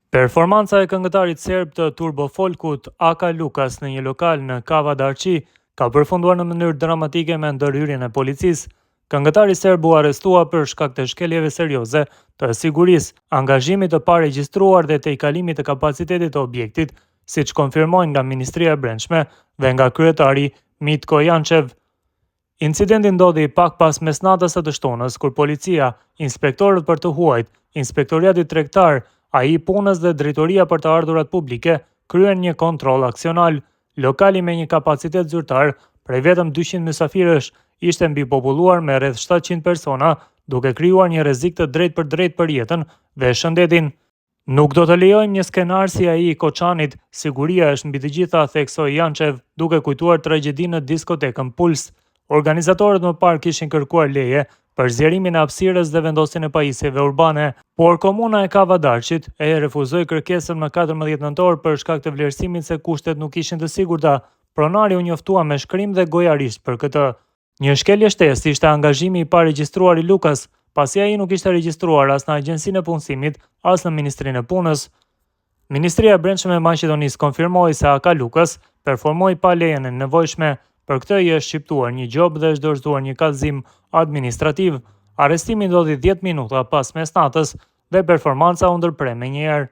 Performanca e këngëtarit serb të turbo-folkut, Aka Lukas në një lokal në Kavadarci ka përfunduar në mënyrë dramatike me ndërhyrjen e policisë. Këngëtari serb u arrestua për shkak të shkeljeve serioze të sigurisë, angazhimit të paregjistruar dhe tejkalimit të kapacitetit të objektit, siç konfirmojnë nga Ministria e Brendshme dhe nga kryetari Mitko Jançev. Incidenti ndodhi pak pas mesnatës së të shtunës, kur policia, inspektorët për të huajt, inspektoriati tregtar, ai i punës dhe drejtoria për të ardhurat publike kryen një kontroll aksional. Lokali me një kapacitet zyrtar prej vetëm 200 mysafirësh ishte mbipopulluar me rreth 700 persona, duke krijuar një rrezik të drejtpërdrejtë për jetën dhe shëndetin. Nuk do të lejojmë një skenar si ai i Koçanit, siguria është mbi të gjitha, theksoi Jançev, duke kujtuar tragjedinë në diskotekën Puls. Organizatorët më parë kishin kërkuar leje për zgjerimin e hapësirës dhe vendosjen e pajisjeve urbane, por komuna e Kavadarçit e refuzoi kërkesën më 14 nëntor për shkak të vlerësimit se kushtet nuk ishin të sigurta. Pronari u njoftua me shkrim dhe gojarisht për këtë. Një shkelje shtesë ishte angazhimi i paregjistruar i Lukas, pasi ai nuk ishte regjistruar as në Agjencinë e Punësimit, as në Ministrinë e Punës. Ministria e Brendshme e Maqedonisë konfirmoi se Aka Lukas performoi pa lejen e nevojshme, për këtë i është shqiptuar një gjobë dhe është dorëzuar një kallëzim administrativ. Arrestimi ndodhi 10 minuta pas mesnatës dhe performanca u ndërpre menjëherë.